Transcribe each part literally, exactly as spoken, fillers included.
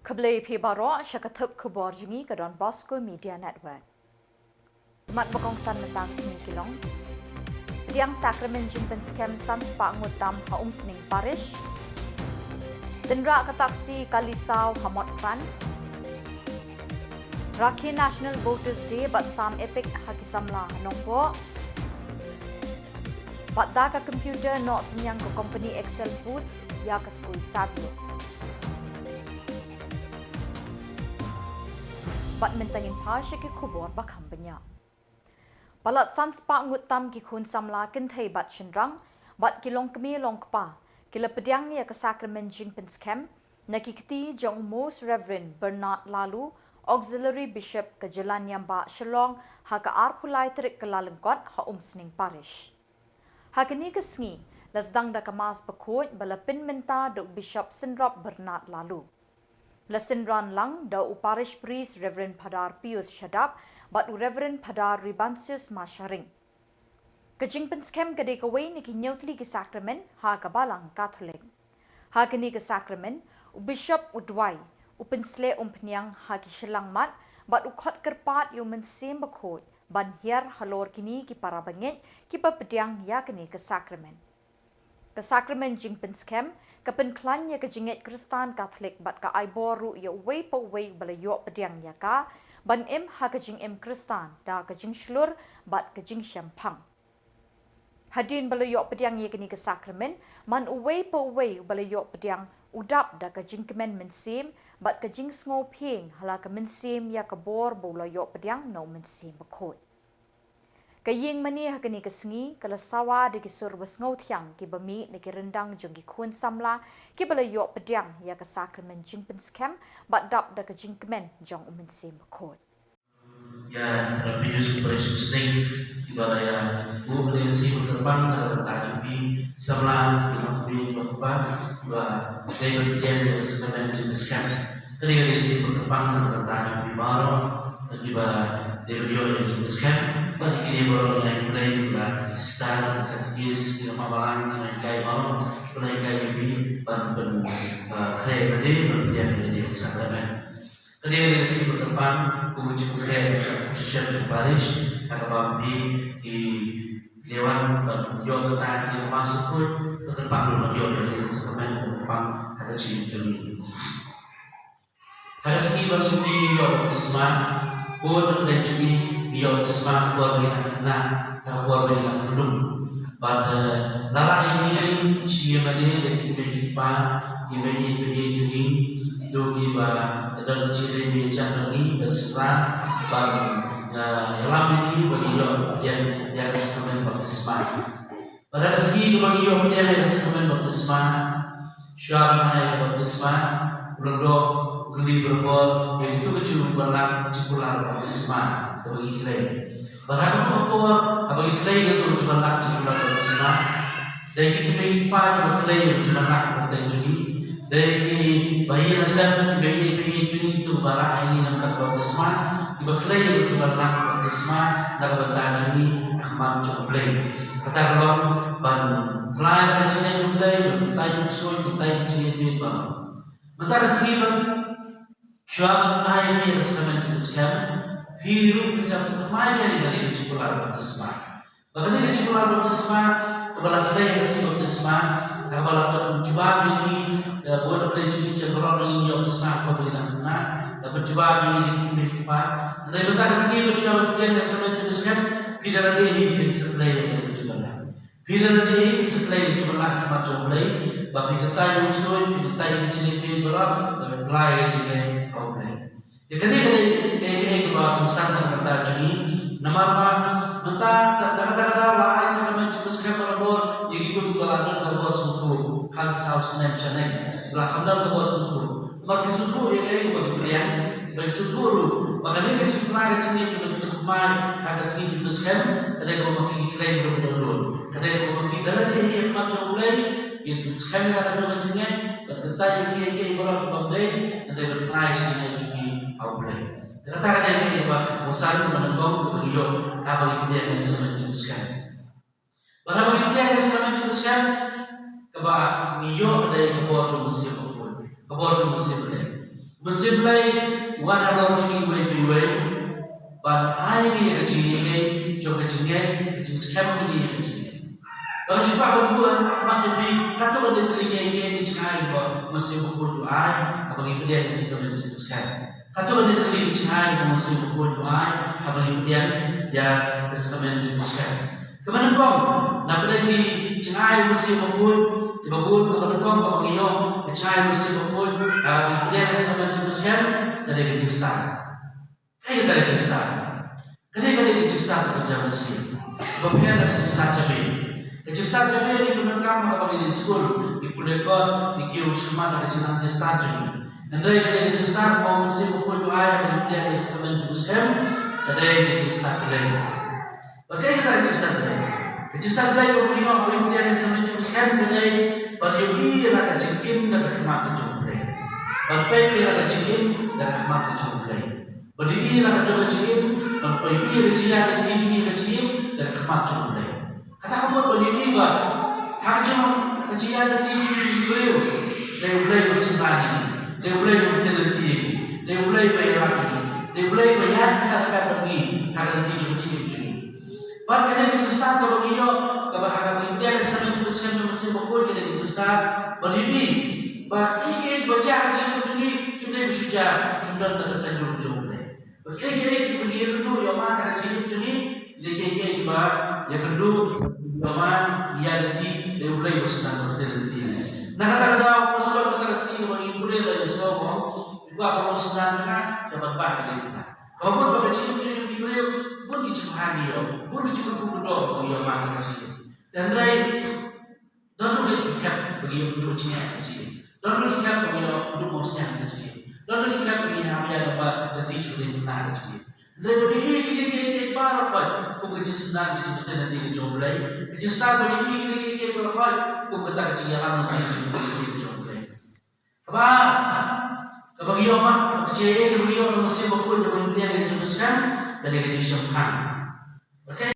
Khublei phi baroh sha ka thup khubor jong ngi ka Don Bosco Media Network. Mat ba kongsan mynta ka sngi ki long: Pdiang sakramen jingpynskhem san spah ngut tam ha Umsning Parish. Tynrah ka taksi kali saw ha Motphran. Rakhe National Voters Day bad sam epic ha ki samla ha Nongpoh. Bad da ka computer noh synñiang ka company Excel Foods ïa ka skul Savio. Bad mynta ngin phai sha ki khubor ba kham bniah. Palat san spah ngut tam ki khun samla kynthei bad shynrang bad ki longkmie longkpa ki la pdiang ïa ka sakramen jingpynskhem na ki kti jong u Most Reverend Bernard Laloo, Auxiliary Bishop ka jylla Niam Bah Shillong, ha ka arphew lai tarik Kyllalyngkot ha Umsning Parish. Ha kane ka sngi la sdang da ka Mass bakhuid ba la pynmynta da u Bishop Synrop Bernard Laloo. La synran lang da u Parish Priest Reverend Phadar Pius Shadap bad u Reverend Phadar Ribansius Masharing. Ka jingpynskhem ka dei kawei na ki hynñiewtylli ki sakramen ha ka Balang Katholik. Ha kane ka sakramen u Bishop u duwai, u pynsleh umphniang ha ki shyllangmat bad u khot kyrpad ïa u Mynsiem Bakhuid ban hiar halor kine ki para bangeit kiba pdiang ïa kane ka sakramen. Ka sakramen jingpynskhem ka pynkhlaiñ ïa ka jingngeit Khristan Katholik bad ka ai bor ruh ïa uwei pa uwei uba la ïoh pdiang ïa ka ban im ha ka jingim Khristan da ka jingshlur bad ka jingshemphang. Hadien ba la ïoh pdiang ïa kane ka sakramen, man uwei pa uwei uba la ïoh pdiang u dap da ka jingkmen mynsiem bad ka jingsngewphieng ha la ka mynsiem ïa ka bor ba u la ïoh pdiang na u Mynsiem Bakhuid. Ka ïing mane ha kane ka sngi ka la sawa da ki sur ba sngewthiang kiba mih na ki ryndang jong ki khun samla kiba la ïoh pdiang ïa ka sakramen jingpynskhem bad dap da ka jingkmen jong u Mynsiem Bakhuid. Ïa, para pynïasoh para shisha kiba la ïa buh ïa ka siem kyrpang na ka bynta jong phi samla, ki nongpynïasoh kiba, kiba dei ban pdiang ïa ka sakramen jingpynskhem. Ka dei ka siem kyrpang na ka bynta jong phi baroh kiba dei ban ïoh ïa ka jingpynskhem. Bad ki dei baroh ïa ki blei kiba sister, katekis, ki nongmihkhmat balang, ki nonghikai baroh kiba la hikai ïa phi ban pyn, eh, khreh ka dei ban pdiang ïa ka sakramen. Ka dei ka siem kyrpang kum ka jingpynkhreh ka Association Parish, ha kaba phi ki wan ban ïoh bynta ïa ka Mass bakhuid, ka kyrpang ruh ban ïoh ïa ka sakramen ka kyrpang ha ka jingim jong ngi. Ha ka sngi ba ngi ïoh baptisma, bun na pdeng jong ngi ngi ïoh baptisma ha ka por ba ngi dang khynnah, ha ka por ba ngi dang khunlung. Bad, eh, la lah ïa ngi shu ïa mane da ki kmie ki kpa, ki mei ki kpa jong ngi, kito kiba don shisha ba ïeit jong ngi, ban synran, ban, eh, ïalam ïa ngi ba ngin ïoh pdiang ïa ka sakramen baptisma. Bad ha ka sngi kaba ngi ïoh pdiang ïa ka sakramen baptisma, shuwa ban ai ïa ka baptisma, u lyngdoh u kylli barabor ïa kito ki jingkular, jingkular baptisma kaba ngi khlei. Bad ha kano ka por haba ngi khlei ïa kato ka jingkular baptisma, dei ki kmie ki kpa kiba khlei ïa ka jingkular baptisma jong ngi, dei kiba ïeit ha sem kiba ïeit, kiba ïeit jong ngi, kito ba rah ïa ngi na ka baptisma, kiba khlei ïa ka jingkular baptisma na ka bynta jong ngi ha khmat jong U Blei. Kata ka long ban phla ïa ka jingngeit U Blei, ban kyntait ïa ka jingngeit, kyntait ïa ka jingngeit ba. Mynta ka sngi ba shuwa ban ai ïa ka sakramen jingpynskhem, phi ruh phi sa pynthymmai ïa ka jingkular baptisma. Ba kane ka jingkular baptisma kaba la khlei ha ka sngi baptisma, kaba la pynjubab ïa ngi, eh, bun na pdeng jong ngi baroh ba ngin ïoh baptisma ha ka por ba ngi dang khynnah, la pynjubab ïa ngi da ki kmie ki kpa. Hynrei mynta ka sngi ba shuwa ban pdiang ïa ka sakramen jingpynskhem, phi da lade hi phin sa khlei ïa ka jingkular. Phi da lade hi phin sa khlei ïa ka jingkular ha khmat jong U Blei, ba phi kyntait ïa u Mynsiem, phi kyntait ïa ka jingngeit baroh, ba phi phla ïa ka jingngeit ha U Blei. Te kane ka dei kaei kaei kaba kongsan na ka bynta jong ngi. Namar ba mynta da kata ka daw la ai sakramen jingpynskhem barabor ïa ki khun ba la don ka bor sngewthuh, khatsaw snem shaneng ba la kham don ka bor sngewthuh. Namar ki sngewthuh ïa kaei kaba ki pdiang, ba ki sngewthuh ruh ba kane ka jingphla ka jingngeit kaba ki pynthymmai ha ka sngi jingpynskhem ka dei kaba ki khlei ruh ki don. Ka dei kaba ki da lade hi ha khmat jong U Blei, ki pynskhem ïa ka jong ka jingngeit, bad kyntait ïa kiei kiei baroh kiba ym dei, ka dei ban phla ïa ka jingngeit jong ngi ha U Blei. Kata ka dei kaei kaba kongsan, kaba nyngkong kaba ngi ïoh haba ngi pdiang ïa ka sakramen jingpynskhem. Bad haba ngi pdiang ïa ka sakramen jingpynskhem, kaba ngi ïoh ka dei ka bor jong U Mynsiem Bakhuid, ka bor jong U Mynsiem Bakhuid. Mynsiem Blei u wan halor jong ngi iwei pa iwei ban ai ïa ngi ka jingïeit, jong ka jingngeit, ka jingskhem jong ngi ïa ka jingngeit. Ba ka shu kwah ban buh ha khmat jong phi, katto katne tylli ki jingaiei, ki jingai ba u Mynsiem Bakhuid u ai, haba ngi pdiang ïa ka sakramen jingskhem. Katto katne tylli ki jingai ba u Mynsiem Bakhuid u ai, haba ngi pdiang ïa ka sakramen jingskhem. Kaba nyngkong, na pdeng ki jingai u Mynsiem Bakhuid kiba bun, kaba nyngkong kaba ngi ïoh, ka jingai u Mynsiem Bakhuid, ah, ka jingai ka sakramen jingpynsngewsih, ka dei ka jingstad. Kaei kata ka jingstad? Ka dei, ka dei ka jingstad kaba jam mynsiem. Kaba pher na ka jingstad jabieng. Ka jingstad jabieng ngi pyndonkam haba ngi leit skul, ngi pule kot, ngi kiew shakhmat ha ka jingnang jingstad jong ngi. Hynrei ka dei ka jingstad kaba u Mynsiem Bakhuid u ai, ka dei ka sakramen jingpynsngewsih, ka dei ka jingstad Blei. Ba kaei kata ka jingstad Blei? Ka jingstad Blei ba ngi ïoh, ba ngi pdiang ïa ka sakramen jingpynsngewsih ka dei ban ïohi ïa la ka jingim na ka khmat ka jong U Blei. Ban peit ïa la ka jingim na ka khmat ka jong U Blei. Ban ïohi ïa la ka jong ka jingim, ban peit ïa ka jingïaid lynti jong ngi ha ka jingim na ka khmat jong U Blei. Kata ka mut ban ïohi ba ha ka jingim, ha ka jingïaid lynti jong ngi ki briew, dei U Blei ba synran ïa ngi, dei U Blei ba pynlynti ïa ngi, dei U Blei ba ïarap ïa ngi, dei U Blei ba ïaid ryngkat ryngkat bad ngi ha ka lynti jong ka jingim jong ngi. Bad kane ka jingstad kaba ngi ïoh, kaba ha kaba ngi pdiang ïa ka sakramen jingpynsngewsih jong u Mynsiem Bakhuid, kane ka jingstad ban ïohi ba kiei kiei kiba jia ha ka jingim jong ngi kim dei ba shu jia, kim don na ka saiñdur jong U Blei. Ba kiei kiei kiba ngi ïakynduh ïohman ha ka jingim jong ngi, ki dei kiei kiei kiba ïakynduh ïohman, ïa lynti, dei U Blei ba synran, ba pynlynti. Na kata ka daw, ko sngewbha kata ka sngi kaba ngi pule la ïohsngew ba ngi kwah ka long synran jong nga, ka ban bah ka dei kata. Kaba mut ba ka jingim jong ngi ki briew, bun ki jingpyrkhat ngi ïoh, bun ki jingkyrkhu kyrdoh ngi ïoh man ka jingim. Hynrei don ruh ki khep ba ngi ïoh kynduh jingeh ka jingim. Don ruh ki khep ba ngi ïoh kynduh mawsiang ka jingim. Don ruh ki khep ba ngi hap ïa lamba lynti jong ka dei kynna ka jingim. Hynrei ba ngi ïohi kine kiei kiei baroh kum ka jingsynran ka jingpynlynti ka jong U Blei. Ka jingstad ba ngi ïohi kine kiei kiei baroh kum kata ka jingïalam lynti ka jingpynlynti ka jong U Blei. Kaba, kaba ngi ïoh ma, ka jingïeit kaba ngi ïoh na u Mynsiem Bakhuid, kaba ngi pdiang ïa ka jingpynsngewsih, ka dei ka jingshemphang. Okay.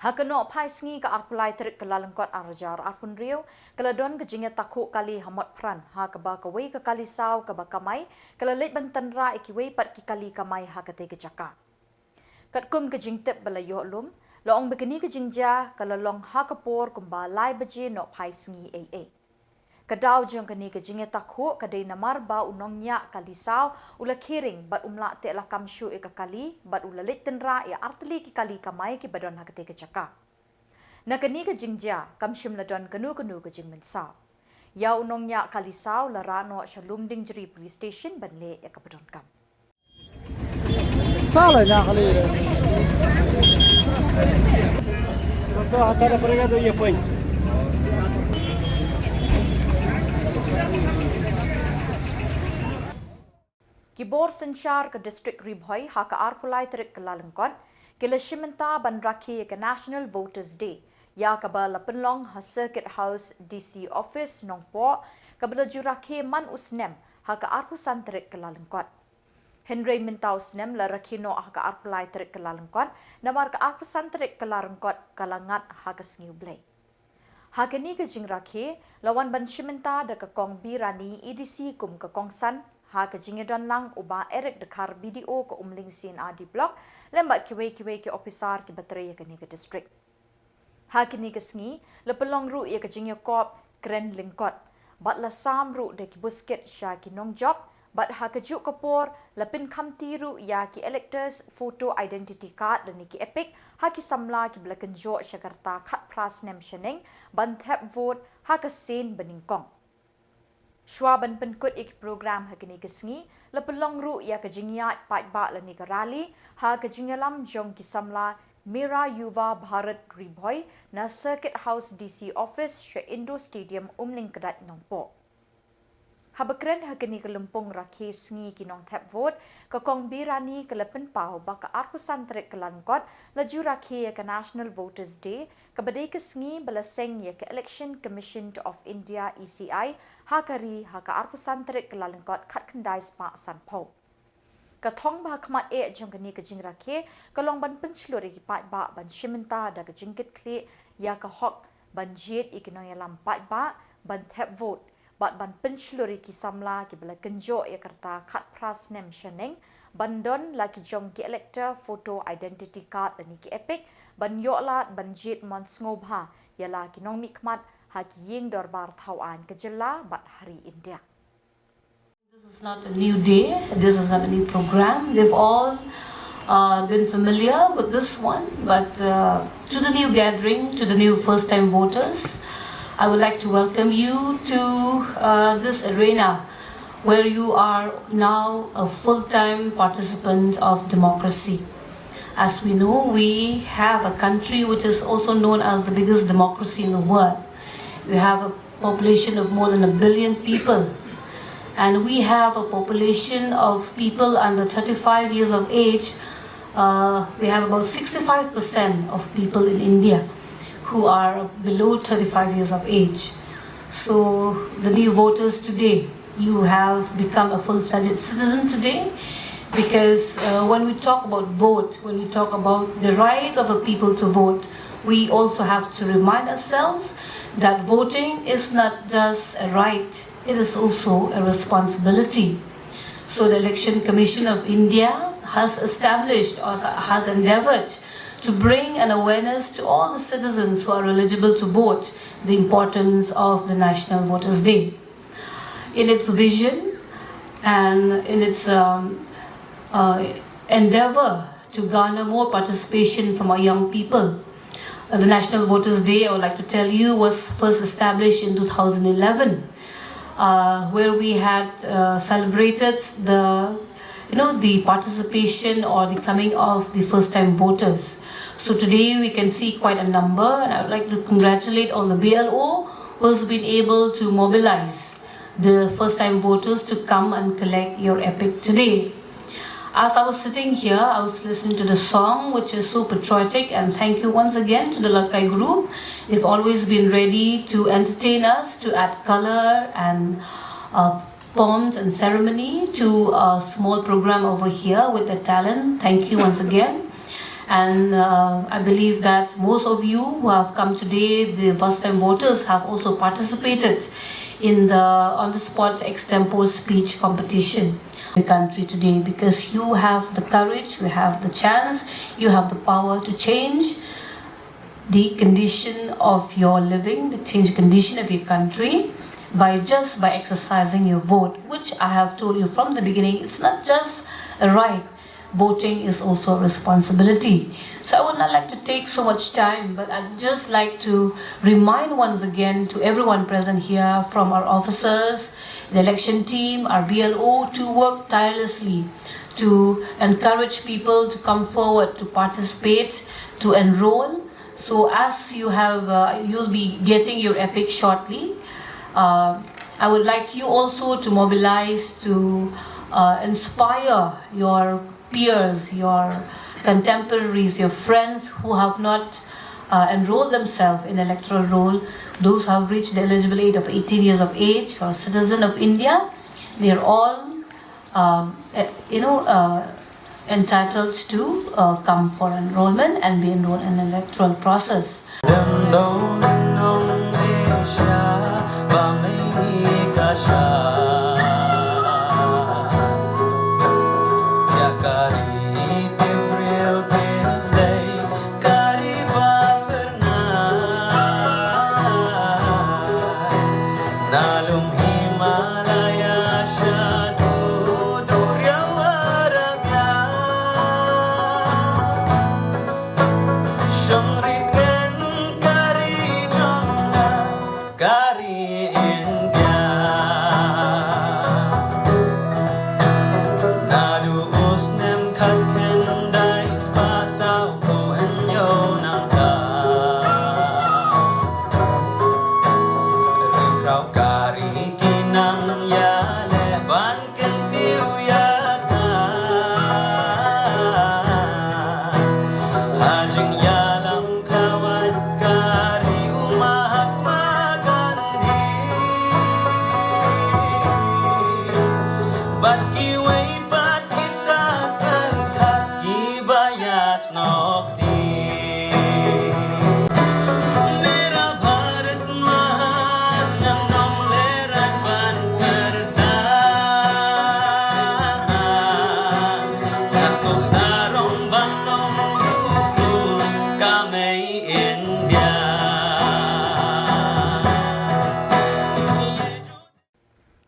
Ha ka Nohphaisngi ka arphew lai tarik Kyllalyngkot arhajar arphew hynriew, ka la don ka jingïatakhuh kali ha Motphran, ha kaba kawei ka kali saw kaba kamai ka la leit ban tynrah ïa kiwei pat ki kali kamai ha katei ka jaka. Katkum ka jingtip ba la ïoh lum, la ong ba kane ka jingjia ka la long ha ka por kumba lai baje nohphaisngi eiei. Ka daw jong kane ka jingïatakhuh ka dei namar ba u nongñiah kali saw u la khie ring bad um lah teh lakam shuh ïa ka kali bad u la leit tynrah ïa artylli ki kali kamai kiba don ha katei ka jaka. Na kane ka jingjia kam shym la don kano kano ka jingmynsaw. Ïa u nongñiah kali saw la rah noh sha Lumdiengjri Police Station ban leh ïa kaba donkam. Sa la ïa kali. Tonto hata da perega do ïa poi. Ki bor synshar ka District Ri Bhoi ha ka arphew lai tarik Kyllalyngkot ki la shim bynta ban rakhe ïa ka National Voters Day, ïa kaba la pynlong ha Circuit House D C Office Nongpoh, kaba la ju rakhe man u snem ha ka arphew san tarik Kyllalyngkot. Hynrei mynta u snem la rakhe noh ha ka arphew lai tarik Kyllalyngkot, namar ka arphew san tarik Kyllalyngkot ka la ngat ha ka Sngi U Blei. Ha kane ka jingrakhe, la wan ban shim bynta da ka Kong Birani A D C kum ka kongsan, ha ka jingïadon lang u Bah Eric Dkhar, B D O ka Umling C and R D Block, lem bad kiwei kiwei ki ophisar kiba trei ïa kane ka district. Ha kine ki sngi, la pynlong ruh ïa ka jingïakop kren lyngkot, bad la sam ruh da ki buskit sha ki nongjop, bad ha kajuh ka por, la pynkhamti ruh ïa ki electors photo identity card lane ki EPIC, ha ki samla kiba la kynjoh sha ka rta khatphra snem shaneng, ban thep vote ha ka sien banyngkong. Shuwa ban pynkut ïa ki program ha kane ka sngi, la pynlong ruh ïa ka jingïaid paidbah lane ka rally ha ka jingïalam jong ki samla Mera Yuva Bharat Ri Bhoi na Circuit House D C Office sha Indoor Stadium Umlyngkdait Nongpoh. Haba kren ha kane ka lympung rakhe sngi ki nongthep vote, ka Kong Birani ka la pynpaw ba ka arphew san tarik Kyllalyngkot la ju rakhe ïa ka National Voters Day, kaba dei ka sngi ba la seng ïa ka Election Commission of India, E C I, ha ka ri ha ka arphew san tarik Kyllalyngkot khatkhyndai spah sanphew. Ka thong ba ha khmat eh jong kane ka jingrakhe ka long ban pynshlur ïa ki paidbah ban shim bynta da ka jingkitkhlieh ïa ka hok ban jied ïa ki nongïalam paidbah ban thep vote, bad ban pynshlur ïa ki samla kiba la kynjoh ïa ka rta khatphra snem shaneng ban don la ki jong ki elector photo identity card lane ki EPIC, ban ïoh lad ban jied mon sngewbha ïa la ki nongmihkhmat ha ki ïing dorbar thaw aiñ ka jylla bad ha ri India. This is not a new day. This is not a new program. We've all uh, been familiar with this one, but uh, to the new gathering, to the new first time voters, I would like to welcome you to uh, this arena where you are now a full time participant of democracy. As we know, we have a country which is also known as the biggest democracy in the world. We have a population of more than a billion people. And we have a population of people under thirty-five years of age. Uh, we have about sixty-five percent of people in India who are below thirty-five years of age. So the new voters today, you have become a full-fledged citizen today, because uh, when we talk about vote, when we talk about the right of a people to vote, we also have to remind ourselves that voting is not just a right, it is also a responsibility. So the Election Commission of India has established or has endeavored to bring an awareness to all the citizens who are eligible to vote the importance of the National Voters Day. In its vision and in its um, uh, endeavor to garner more participation from our young people. Uh, the National Voters Day, I would like to tell you, was first established in two thousand eleven, uh, where we had uh, celebrated the, you know, the participation or the coming of the first-time voters. So today we can see quite a number, and I would like to congratulate all the B L O who's been able to mobilize the first-time voters to come and collect your EPIC today. As I was sitting here, I was listening to the song, which is so patriotic, and thank you once again to the Lakai group. They've always been ready to entertain us, to add color and uh, pomps and ceremony to a small program over here with the talent. Thank you once again. And uh, I believe that most of you who have come today, the first time voters, have also participated in the on the spot extempore speech competition in the country today, because you have the courage, you have the chance, you have the power to change the condition of your living, the change condition of your country by just by exercising your vote, which I have told you from the beginning, it's not just a right. Voting is also a responsibility. So I would not like to take so much time, but I'd just like to remind once again to everyone present here, from our officers, the election team, our B L O, to work tirelessly to encourage people to come forward, to participate, to enroll. So as you have, uh, you'll be getting your EPIC shortly. Uh, I would like you also to mobilize to uh, inspire your peers, your contemporaries, your friends who have not uh, enrolled themselves in electoral roll, those who have reached the eligible age of eighteen years of age or citizen of India. They are all, um, eh, you know, uh, entitled to uh, come for enrollment and be enrolled in the electoral process. Bad kiwei pat ki star kyrkhat kiba ïasnoh kti. Mera Bharat Mahan, ngan ong lehrain ban kyrteng. Nga sngewsarong ban long ruh ka mei India.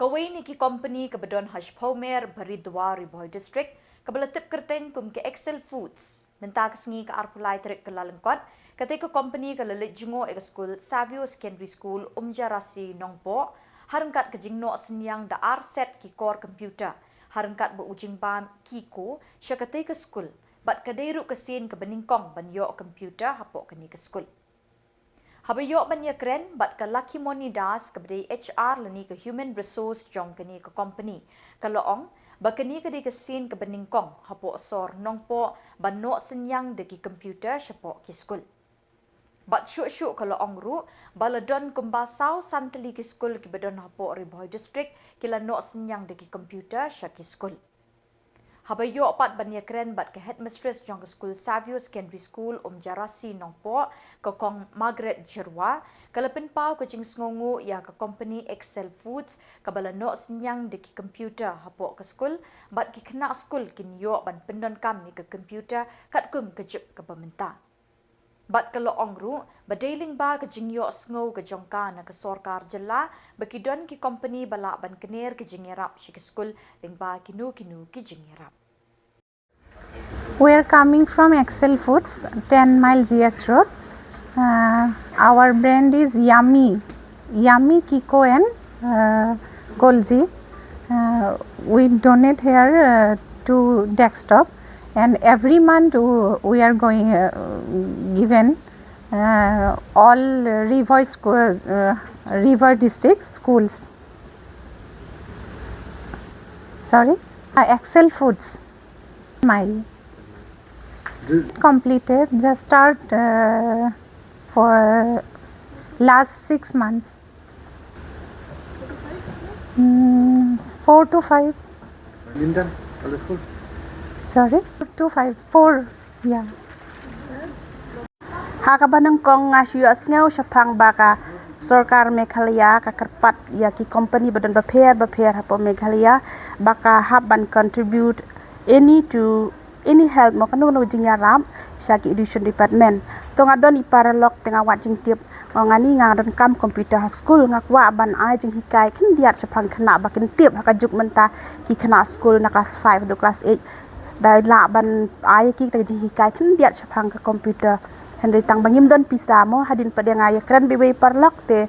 Kawei na ki kompani kaba don ha Shiphumer, Bharidwar, Ri Bhoi District, kaba la tip kyrteng kum ka Excel Foods, mynta ka sngi ka arphew lai tarik Kyllalyngkot, katei ka kompani ka la leit jngoh ïa ka skul Savio Secondary School, Umjarasi, Nongpoh, ha ryngkat ka jingnoh synñiang da ar set ki kor computer, ha ryngkat bad u jingbam Kiko, sha katei ka skul, bad ka dei ruh ka sien kaba nyngkong ban ïoh computer hapoh kane ka skul. Haba ïoh ban ïakren bad ka Lakhimoni Das, kaba dei H R lane ka Human Resource jong kane ka kompani, ka la ong ba kane ka dei ka sien kaba nyngkong hapoh sor Nongpoh ban noh synñiang da ki computer shapoh ki skul. Bad shuh shuh ka la ong ruh ba la don kumba saw san tylli ki skul kiba don hapoh Ri Bhoi District ki la noh synñiang da ki computer sha ki skul. Haba ïoh pat ban ïakren bad ka headmistress jong ka skul Savio Secondary School, Umjarasi, Nongpoh, ka Kong Margaret Jyrwa, ka la pynpaw ka jingsngewnguh ïa ka kompani Excel Foods kaba la noh synñiang da ki computer hapoh ka skul, bad ki khynnah skul kin ïoh ban pyndonkam ïa ka computer katkum ka juk kaba mynta. Bad ka la ong ruh ba dei lyngba ka jingïohsngew ka jong ka na ka sorkar jylla ba ki don ki kompani ba lah ban kner ka jingïarap sha ki skul lyngba kino kino ki jingïarap. We are coming from Excel Foods, ten mile G S Road. Uh, our brand is Yummy, Yummy Kiko and uh, Kolji. Uh, we donate here uh, to desktop, and every month w- we are going uh, given uh, all Ri Bhoi school, uh, Ri Bhoi district schools. Sorry, uh, Excel Foods. Mile. Completed. Just start uh, for last six months. Mm, four to five. Lindan, kalau school? Sorry? Four to five. Four. Yeah. Ha kaba nyngkong nga shu ïohsngew shaphang ba ka sorkar Meghalaya ka kyrpad ïa ki kompani ba don bapher bapher hapoh Meghalaya ba ka hap ban contribute any to any help mo kano kano jingïarap sha ki education department. To nga don i paralok te nga wad jingtip, nga ong ani nga donkam computer ha skul, nga kwah ban ai jinghikai khyndiat shaphang khynnah ba kin tip ha ka juk mynta ki khynnah skul na class five haduh class eight. Dei lah ban ai ki ta jinghikai khyndiat shaphang ka computer. Hynrei tang ba ngim don pisa mo, hadien pat de nga ïakren bad iwei i paralok te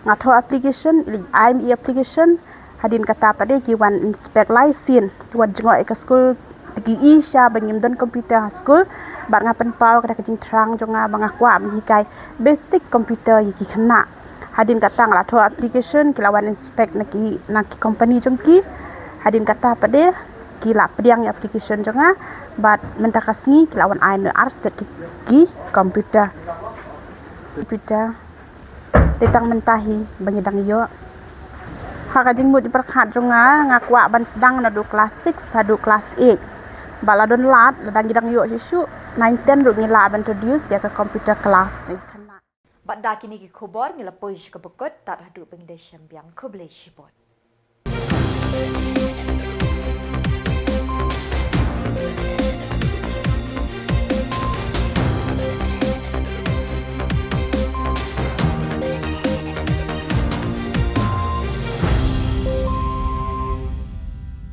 nga thoh application, ai i application, hadien kata pat de ki wan inspect lai sien, ki wan jngoh ïa ka skul, ki i sha ba ngim don computer ha skul, bad nga pynpaw kata ka jingthrang jong nga ba nga kwah ban hikai basic computer ïa ki khynnah. Hadien kata nga la thoh application, ki la wan inspect na ki, na ki company jong ki. Hadien kata pat de ki la pdiang ïa application jong nga, bad mynta ka sngi ki la wan ai noh ar set ki, ki computer. Computer. Te tang mynta hi ba ngi dang ïoh. Ha ka jingmut jingpyrkhat jong nga, nga kwah ban sdang naduh class six haduh class eight. Ba la don lad, la dang ngi dang ïoh shisha, nine ten ruh ngi lah ban introduce ïa ka computer class. Bad da kine ki khubor ngi la poi sha kaba kut, tad haduh ba ngin ïashem biang, khublei shibun.